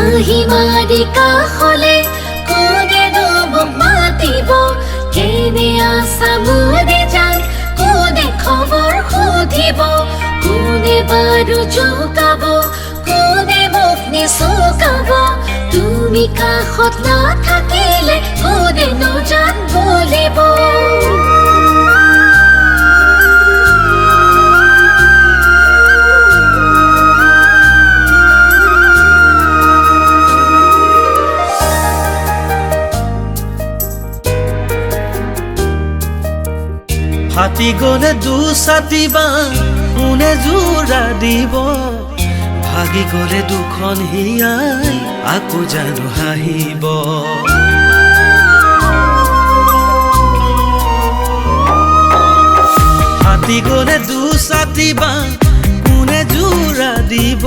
হাঁহি মাৰি কাষলে কোনেনো মোক মাতিব কেনে আছা মোৰে জান কোনে খবৰ সুধিব কোনে বাৰু জোকাব কোনে মোক নিচুকাব তুমি কাষত নাথাকিলে কোনেনো জান বলিব। ফাটি গলে দুচাটি বাঁহ কোনে জোৰা দিব, ভাগি গলে দুখন হিয়াই আকৌ জানো হাঁহিব। ফাটি গলে দুচাটি বাঁহ কোনে জোৰা দিব,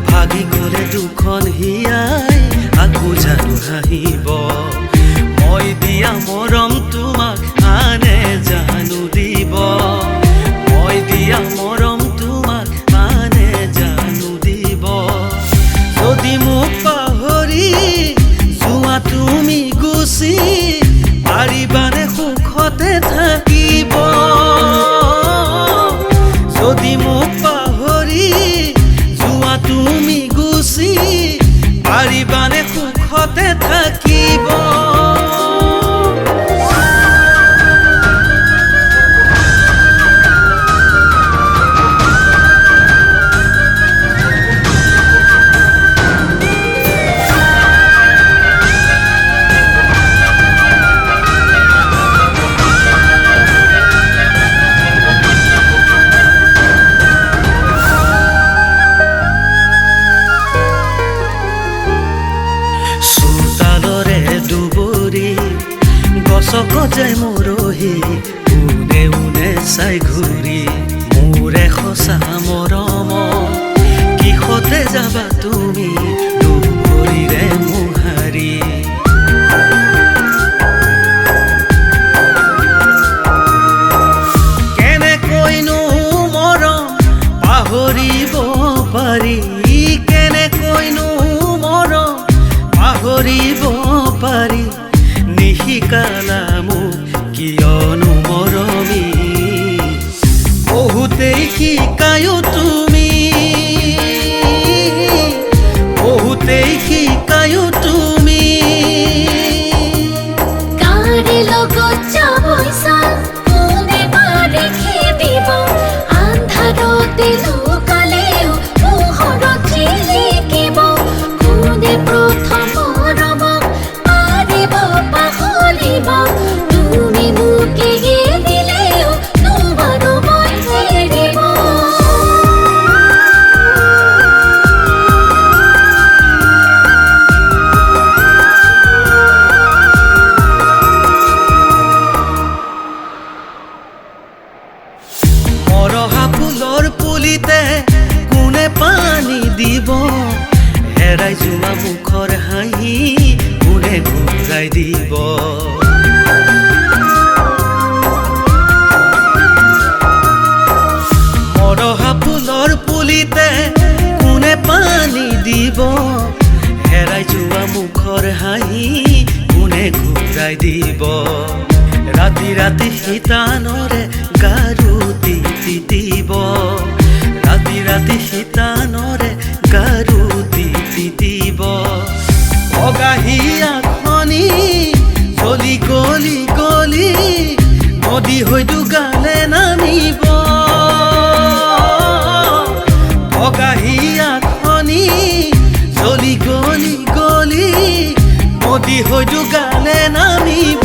ভাগি গলে দুখন হিয়াই আকৌ জানো হাঁহিব। মই দিয়া মৰম তোমাক আনে জানো দিব, মই দিয়া মৰম তোমাক আনে জানো দিব। যদি মোক পাহৰি যোৱা তুমি গুচি, পাৰিবানে সুখতে থাকিব। যদি মোক পাহৰি যোৱা তুমি গুচি, পাৰিবানে সুখতে থাকিব। গছকত যায় মৰহি উনে উনে চাই ঘূৰি, মোৰে সঁচা মৰম কিহতে যাবা তুমি দুভৰিৰে মোহাৰি। কেনেকৈনো মৰম পাহৰিব পাৰি, কেনেকৈনো মৰম পাহৰিব পাৰি, নিশিকালা মোক কিয়নো মৰমী। বহুতেই শিকায়ো তুমি, বহুতেই শিকায়ো তুমি। কাৰে লগত যাবইছা কোনে পাৰে খেদিব, আন্ধাৰতে লুকালেও পোহৰত জিলিকিব। কোনে প্ৰথম মৰমক পাৰিব পাহৰিব, তুমি মোক এৰিলেও নোৱাৰো মই এৰিব। মৰহা ফুলৰ পুলিতে কোনে পানী দিব, হেৰাই যোৱা মুখৰ হাঁহি কোনে ঘূৰাই দিব। মৰহা ফুলৰ পুলিতে কোনে পানী দিব, হেৰাই যোৱা মুখৰ হাঁহি কোনে ঘূৰাই দিব। ৰাতি ৰাতি শিতানৰে গাৰু তিতিব, ৰাতি ৰাতি শিতানৰে গাৰু তিতিব। অগাহীয়াখনি চলি গলি গলি নদী হৈ দুগালে নামিব। অগাহীয়াখনি চলি গলি গলি নদী হৈ দুগালে নামিব।